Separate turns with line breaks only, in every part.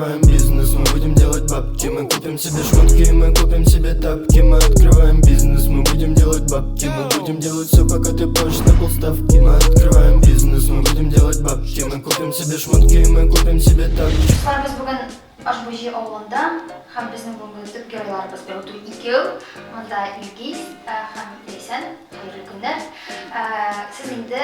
открываем бизнес, мы будем делать бабки. Мы купим себе шмотки, мы купим себе тапки. Мы открываем бизнес, мы будем делать бабки. Мы будем делать все, пока ты плачешь на полставки. Мы открываем бизнес, мы будем делать бабки. Мы купим себе шмотки, мы купим себе тапки.
Дуслар, без бүген Аш-Буҗи авылында һәм безнең бүгенге төп геройларыбыз берүк икәү. Монда Илгиз һәм Ләйсән. Хәерле көннәр. Сез инде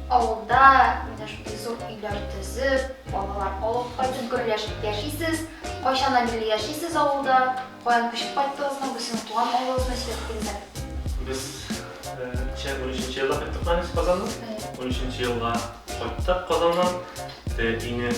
авылда менә шундый зур өйләр төзеп, балалар алып кайтып гөрләшеп яшисез. Кайчаннан бирле яшисез авылда? Каян күчеп кайттыгызмы? Бу сезнең туган авылыгызмы? Сөйләп китегез әле.
Без ничә, 13 елда кайттык без Казаннан. 13 елда кайттык Казаннан. Өйне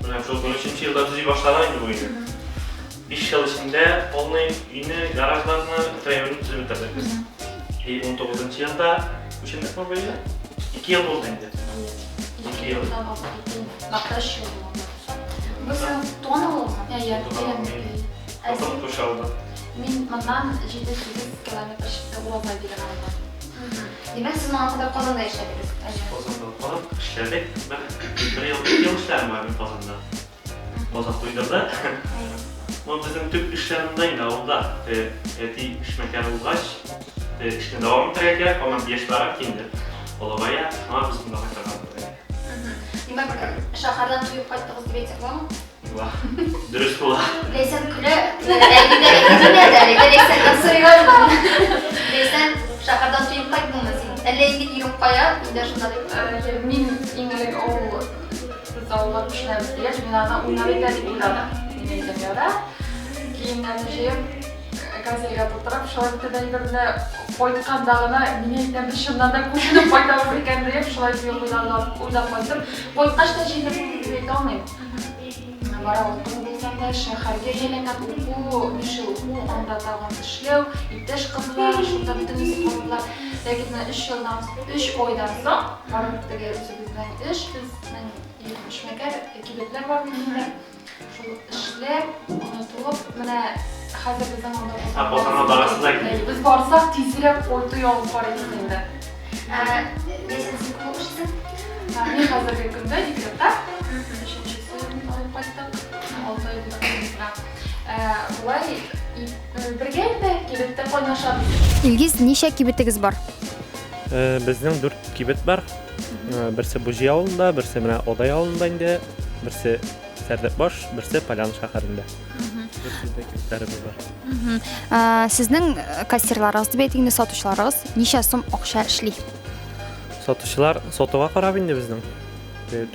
менә шул 13 елда төзи башладык инде бу өйне. 5 ел эчендә полный өйне, гаражларны, трейверны төзеп бетердек без. И 19 елда күчендек бу өйгә. 2 ел булды инде. 2 ел.
Макташ ел булды.
Бу сезнең туган авылыгызмы?
Әйе,
Ә син?
Куш авылы.
Мин моннан 7-8 километр читтә Уразай дигән авылда.
Димәк, сез моңа кадәр Казанда яшәдегез?
Казанда укыдык, эшләдек. Бер ел, ике ел эшләдем мин Казанда. Казан туйдырды. Ну, безнең төп эшләр монда инде авылда. Әти эшмәкәр булгач, эшне дәвам итәргә кирәк, аннан яшь барып инде. Олыгая, шуңа без монда кайтырга булдык.
Димәк, шәһәрдән туеп кайттыгыз дип әйтсәк буламы?
Була. Дөрес була.
Ләйсән көлә, әйдә, әйдә, әйдә, Ләйсәннән сорыйлар. Ләйсән, шәһәрдән туеп кайттыңмы син? Әллә инде ирең кая, өйдә шунда дип.
Мин иң элек авыл без авылга күченәбез дигәч, мин аны уйнап итә дип уйладым. Мин әйтәм, ярар. Киемнәрне җыеп, газельгә тутырып, шулай бит дә йөрде. Кайтканда гына мин әйтәм, без чыннан да күченеп кайтабыз икән дип, шулай дип уйлап уйлап кайттым. Кайткач та җиңел булды дип әйтә алмыйм. Бара укыды булсам да, шәһәргә ияләнгән уку, биш ел уку, анда тагын эшләү, иптәш кызлар, шунда бөтенесе калдылар. Ләкин менә өч елдан, өч айдан соң барып теге үзебезнең эш, безнең эшмәкәр кибетләр бар бит инде. Шул эшләп, онытылып, менә хәзер безнең анда
Ә Казанга барасы да килми.
Без барсак, тизрәк кайту ягын карыйбыз инде.
Ләйсән, син күпме эшлисең?
Мин хәзерге көндә декретта. Өченчесен алып кайттык. Алты ай булды кызыбызга. Болай бергә инде кибеттә кайнашабыз.
Илгиз, ничә кибетегез бар?
Безнең дүрт кибет бар. Берсе Буҗи авылында, берсе менә Одай авылында инде, берсе Сәрдекбаш, берсе Полян шәһәрендә. Дүрт сүздә кибетләребез бар.
Сезнең кассирларыгыз дип әйтик инде, сатучыларыгыз ничә сум акча эшли?
Сатучылар сатуга карап инде безнең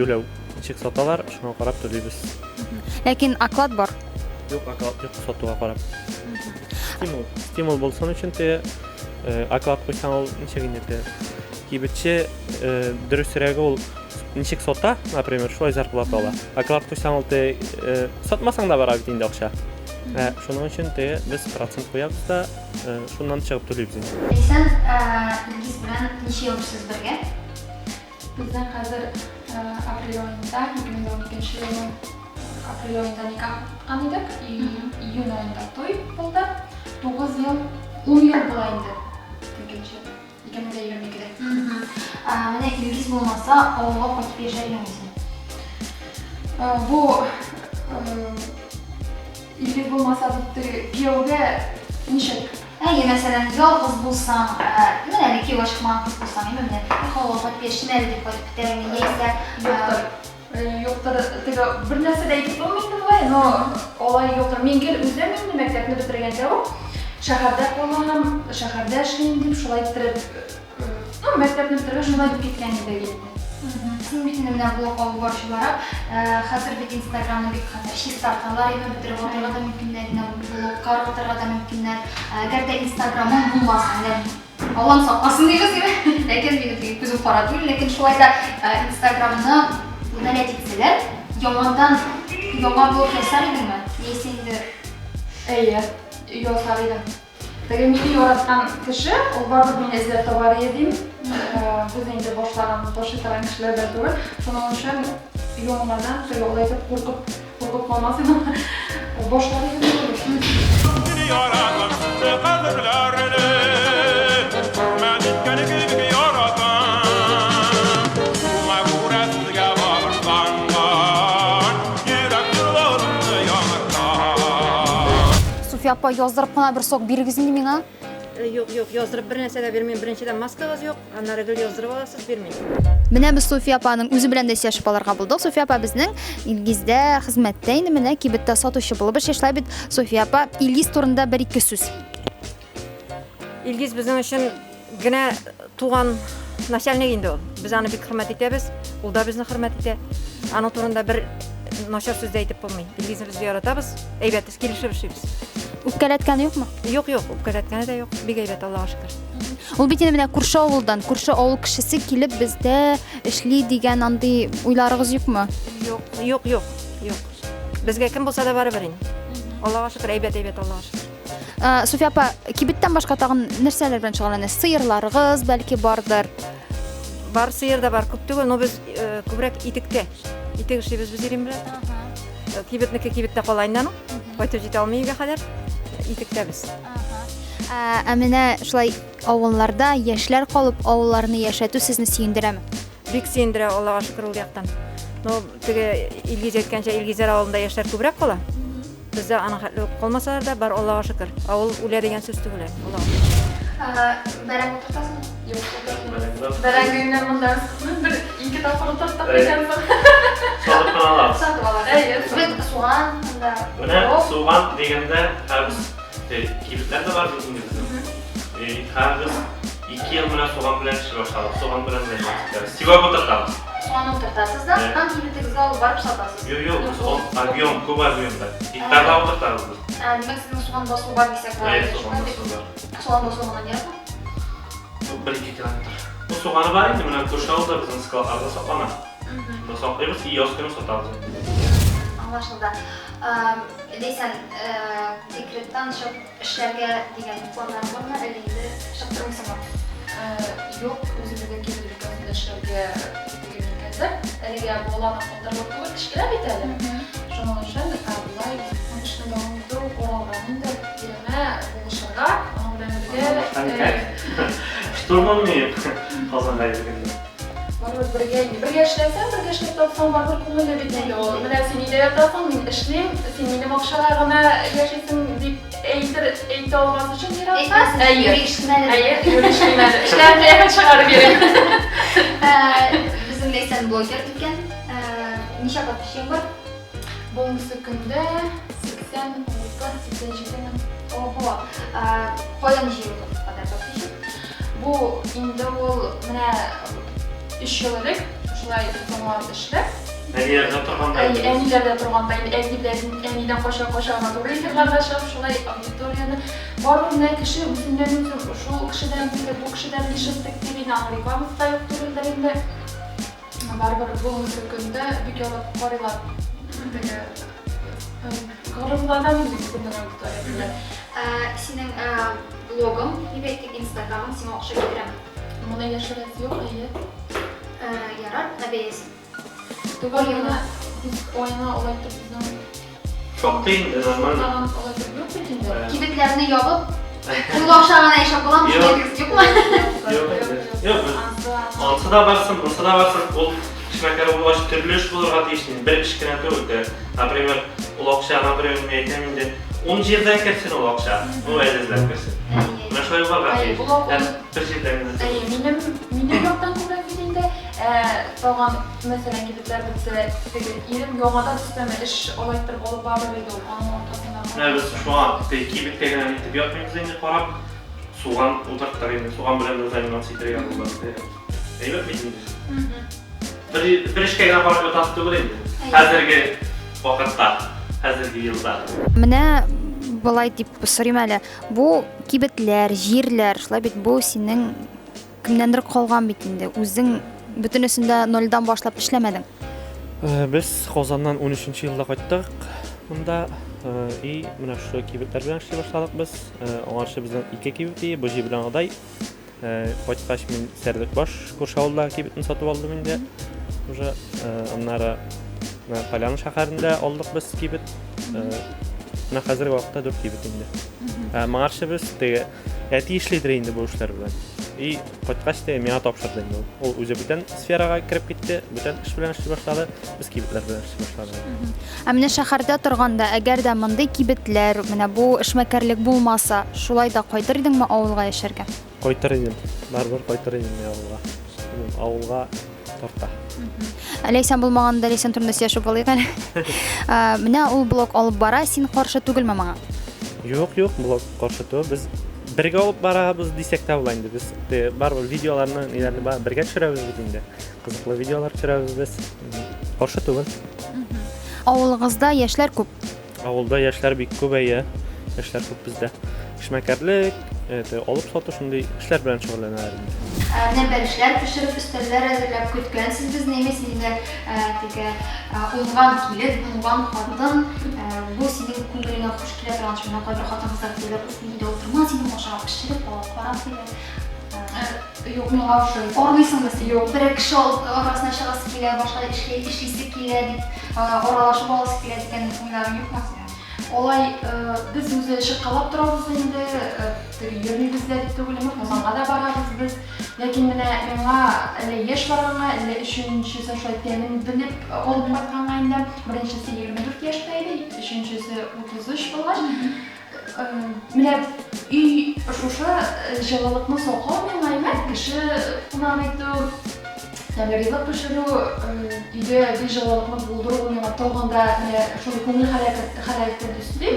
түләү. Ничек саталар, шуңа карап түлибез.
Ләкин оклад бар.
Юк, оклад юк, сатуга карап. Стимул, стимул булсын өчен те оклад куйсаң ул ничек инде те кибетче дөресрәге ул ничек сата, например, шулай зарплата ала. Оклад куйсаң ул те сатмасаң да бара бит инде акча. Ә, шуның өчен те без процент куябыз да, шуннан чыгып түлибез инде.
Ләйсән, Илгиз белән ничә ел сез бергә?
Безнең хәзер апрель аенда, 2012 елның апрель аенда никах укыткан идек. Июнь аенда туй булды. 9 ел, 10 ел була инде. Икенче. 2022-дә.
Менә Илгиз булмаса, авылга кайтып яшәр идеңме син?
Бу Илгиз булмаса дип теге кияүгә ничек?
Әйе, мәсәлән, ялгыз булсаң, менә әле кияүгә чыкмаган кыз булсаң, әйме, менә авылга кайтып яшим әле дип кайтып китәрме, яисә
Юктыр. Юктыр, теге бер нәрсә дә әйтеп булмый инде болай, но алай юктыр. Мин гел үзем инде мәктәпне бетергәндә үк шәһәрдә калам, шәһәрдә эшлим дип шулай иттереп, ну, мәктәпне бетергәч шулай дип киткән идек инде.
Син бит инде менә блог алып баручы буларак, хәзер бит Инстаграмны бик хәтәр чистарталар, әйме, бетереп атарга да мөмкиннәр, менә блогка ыргытырга да мөмкиннәр. Әгәр дә Инстаграмың булмаса, менә Аллам сакласын дибез инде. Ләкин минем теге күзем кара түгел, ләкин шулай да Инстаграмны удалять итсәләр, яңадан яңа блог ясар идеңме? Яисә инде
Әйе, ясар идем. Теге мине яраткан кеше, ул барыбер мине эзләп табар иде дим. Без инде башлаган, башлый торган кешеләрдән түгел. Шуның өчен яңадан теге алай итеп куркып, куркып калмас идем. Башлар идем.
апа, яздырып кына бер сок бирегез инде миңа.
Юк, юк, яздырып бер нәрсә дә бирмим. Беренчедән маскагыз юк, аннары гел яздырып аласыз, бирмим.
Менә без Суфия апаның үзе белән дә сөйләшеп алырга булдык. Суфия апа безнең Илгиздә хезмәттә инде менә кибеттә сатучы булып эшли. Шулай бит, Суфия апа, Илгиз турында бер-ике сүз.
Илгиз безнең өчен генә туган начальник инде ул. Без аны бик хөрмәт итәбез, ул да безне хөрмәт итә. Аның турында бер начар сүз дә әйтеп булмый. Илгизне без яратабыз, әйбәт килешеп эшлибез.
Үпкәләткәне юкмы?
Юк, юк, үпкәләткәне дә юк. Бик әйбәт, Аллага шөкер.
Ул бит инде менә күрше авылдан, күрше авыл кешесе килеп бездә эшли дигән андый уйларыгыз юкмы?
Юк, юк, юк, юк. Безгә кем булса да барыбер инде. Аллага шөкер, әйбәт, әйбәт, Аллага шөкер.
Ә, Суфия апа, кибеттән башка тагын нәрсәләр белән шөгыльләнәсез? Сыерларыгыз бәлки бардыр?
Бар сыер да бар, күп түгел, но без э, күбрәк итектә. Итек эшлибез без ирем белән. Э, Кибетнеке кибеттә кала инде аның. Кайтып җитә алмый өйгә кадәр. Итектә без.
Ә, ә менә шулай авылларда яшьләр калып, авылларны яшәтү сезне сөендерәме?
Бик сөендерә, Аллага шөкер ул яктан. Но теге Илгиз әйткәнчә, Илгизәр авылында яшьләр күбрәк кала. Бездә аның хәтле үк калмасалар да, бар Аллага шөкер. Авыл үлә дигән сүз түгел әле. Аллага шөкер.
Бәрәңге утыртасыңмы?
Юк, утыртмыйм. Бәрәңгене монда бер ике тапкыр утырттык микән соң?
Сатып кына алабыз.
Сатып алабыз.
Әйе.
Без суган, анда.
Менә суган дигәндә, без кибетләр дә бар бит инде безнең. Хәзер без ике ел менә суган белән эшли башладык. Суган белән заниматься итәбез. Сибәк утыртабыз.
Суган утыртасыз да, һәм кибетегезгә алып барып сатасыз.
Юк, юк, без ул объем, күп объемда. Гектарда утыртабыз без.
Ә, димәк, сезнең суган басу бар дисәк була.
Әйе, суган басу бар.
Суган басу моннан еракмы?
Ну, 1-2 километр. Ну, суганы бар инде, менә күрше авылда безнең складларда саклана. Шунда саклыйбыз и яз көне сатабыз инде.
Аңлашылды. Ләйсән, декреттан чыгып Эшләргә дигән планнар бармы, әллә инде чыктырмыйсыңмы?
Юк, үзебезнең кибет өлкәсендә эшләргә теге мин әзер. Әлегә баланы калдырырлык түгел, кечкенә бит әле. Шуның өчен болай безнең эшне дәвам итү каралган инде. Иремә булышырга, аның белән бергә.
Штурман мин Казанга йөргәндә.
Барыбер бергә инде. Бергә эшләсәң, бергә эшләп тапсаң, барыбер күңелле бит инде ул. Менә син өйдә ятасың, мин эшлим, син минем акчага гына яшисең дип әйтер, әйтә алмас өчен ир-атка.
Әйтмәсен, юри эшлим әле.
Әйе, юри эшлим әле. Эшләп әйбәт чыгарып йөрим.
Безнең Ләйсән блогер икән. Ничә подписчигың бар?
Бүгенге көндә 86, 87 мең.
Ого, каян җыелды бу кадәр подписчик?
Бу инде ул менә өч ел элек шулай тотынган эшләр.
Әниләрдә торганда.
Әй, әниләрдә торганда инде әни белән әнидән кача-кача гына туры эфирларга чыгып, шулай аудиторияне барыбер менә кеше үзеннән үзе шул кешедән белде, бу кешедән ишеттек дип инде аның рекламасы да юк түгелдер инде. Барыбер бүгенге көндә бик яратып карыйлар. Теге горурланам инде үземнең аудитория белән.
Синең блогың, дип әйтик, инстаграмың сиңа акча китерәме?
Моны яшерәсе юк, әйе.
Ярар, ә бәясе?
Түгел, менә без аена алай итеп безнең
Шактый инде, нормально.
Тагын алай итеп юк бит инде.
Кибетләрне ябып, шул акча гына яшәп буламы?
Юк.
Юкмы?
Юк инде. Юк, ансы да барсын, бусы да барсын. Ул эшмәкәр булгач төрле эш булырга тиеш инде. Бер эш кенә түгел. Например, ул акча, например, мин әйтәм инде, ун җирдән керсен ул акча. Ну, әзерләп керсен. Менә шулай булырга тиеш. Бер җирдән генә.
Әйе, минем минем яктан күбрәк бит инде. Ә тагын, мәсәлән, кибетләр бетсә, теге ирем яңадан өстәмә эш алайттырып алып барыр иде ул, аның аркасында.
Менә без шуңа теге кибеткә генә нитеп ятмыйбыз инде карап, суган утырттык инде, суган белән дә заниматься итәргә булды. Әйбәт бит инде. Бер, бер эшкә генә карап ятасы түгел инде. Хәзерге вакытта, хәзерге елда.
Менә болай дип сорыйм әле. Бу кибетләр, җирләр, шулай бит, бу синең Кемнәндер калган бит инде. Үзең бөтенесен дә нольдан башлап эшләмәдең.
Э, без Казаннан 13 елда кайттык монда. Э, и менә шушы кибетләр белән эшли башладык без. Э, аңарчы безнең ике кибет ие, Бөҗи белән Адай. Кайткач мин Сәрдекбаш күрше авылдагы кибетне сатып алдым инде. Уже аннары Поляна шәһәрендә алдык без кибет. Менә хәзерге вакытта 4 кибет инде. Ә моңарчы без теге әти эшлидер инде бу эшләр белән. И кайткач теге миңа тапшырды инде ул. Ул үзе бүтән сферага кереп китте, бүтән эш белән эшли башлады, без кибетләр белән эшли башладык.
Ә менә шәһәрдә торганда, әгәр дә мондый кибетләр, менә бу эшмәкәрлек булмаса, шулай да кайтыр идеңме авылга яшәргә?
Кайтыр идем. Барыбер кайтыр идем мин авылга. Минем авылга тарта.
Ләйсән булмаганда Ләйсән турында сөйләшеп алыйк әле. Менә ул блог алып бара, син каршы түгелме моңа?
Юк, юк, блог каршы түгел. Без бергә алып барабыз дисәк тә була инде. Без барыбер видеоларны, ниләрне бергә төшерәбез бит инде. Кызыклы видеолар төшерәбез без. Каршы түгел.
Авылыгызда яшьләр күп.
Авылда яшьләр бик күп, әйе. Яшьләр күп бездә. Эшмәкәрлек, это, алып сату шундый эшләр белән шөгыльләнәләр инде.
Менә бәлешләр пешереп, өстәлләр әзерләп көткәнсез безне, имеш, инде теге уңган килен, уңган хатын, бу синең күңелеңә хуш килә торган эш. Менә кайбер хатын-кызлар диләр, уф, мин өйдә утырмас идем, ашарга пешереп, бала карап диләр.
Юк, миңа ошый.
Армыйсыңмы син? Юк. Берәр кеше арасына чыгасы килә, башка эшли, эшлисе килә дип, аралашып аласы килә дигән уйларың юкмы?
Алай без үзе чыккалап торабыз инде, теге йөрмибез дә дип түгел, Казанга да барабыз без. Ләкин менә миңа әллә яшь барганга, әллә өченчесен шулай тәмен белеп алып кайтканга инде, беренчесе 24 яшьтә иде, өченчесе 33 булгач, Менә өй шушы җылылыкны саклау миңа әйбәт, кеше кунак итү, тәмле ризык пешерү, өйдә гел җылылыкны булдыру ул миңа тагын да менә шундый күңел халәтен өсти,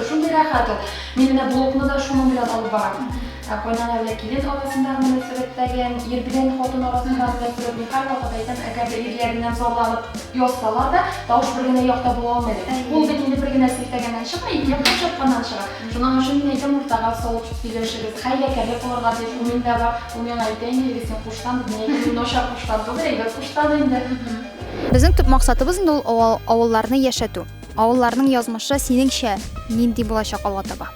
шундый рәхәт ул. Мин менә блогны да шуның белән алып барам. Кайнана белән килен арасындагы мөнәсәбәттәге, ир белән хатын арасындагы мөнәсәбәт, мин һәрвакыт әйтәм, әгәр дә ирләреннән зарланып язсалар да, тавыш бер генә якта була алмый дип. Ул бит инде бер генә селтәгәннән чыкмый, ике яктан чапканнан чыга. Шуның өчен мин әйтәм, уртага салып сөйләшегез. Хәйләкәрлек булырга тиеш, ул миндә бар. Ул миңа әйтә инде, Ирек, син куштан дип. Мин әйтәм, мин начар куштан түгел, әйбәт куштан инде.
Безнең төп максатыбыз инде ул авылларны яшәтү. Авылларның язмышы синеңчә нинди булачак алга таба?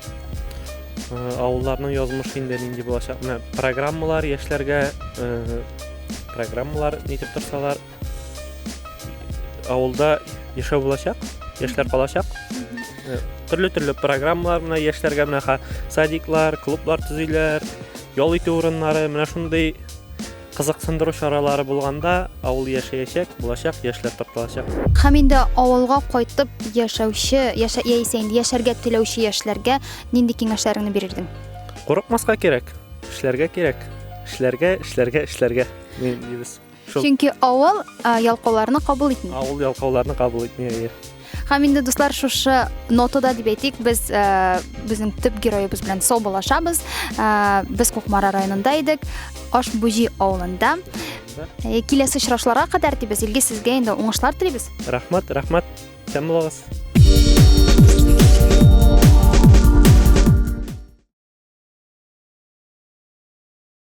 Авылларның язмышы инде нинди булачак? Менә программалар яшьләргә программалар нитеп торсалар, авылда яшәү булачак, яшьләр калачак. Төрле-төрле программалар менә яшьләргә менә садиклар, клублар төзиләр, ял итү урыннары, менә шундый кызыксындыру чаралары булганда авыл яшәячәк, булачак, яшьләр тартылачак.
Һәм инде авылга кайтып яшәүче, яшә, яисә инде яшәргә теләүче яшьләргә нинди киңәшләреңне бирердең?
Курыкмаска кирәк, эшләргә кирәк. Эшләргә, эшләргә, эшләргә. Ни дибез?
Шул. Чөнки авыл ялкауларны кабул итми.
Авыл ялкауларны кабул итми, әйе.
Һәм инде, дуслар, шушы нотада дип әйтик, без безнең төп героебыз белән саубуллашабыз. Без Кукмара районында идек, Аш-Буҗи авылында. Киләсе очрашуларга кадәр дибез. Илгиз, сезгә инде уңышлар телибез.
Рәхмәт, рәхмәт. Исән булыгыз.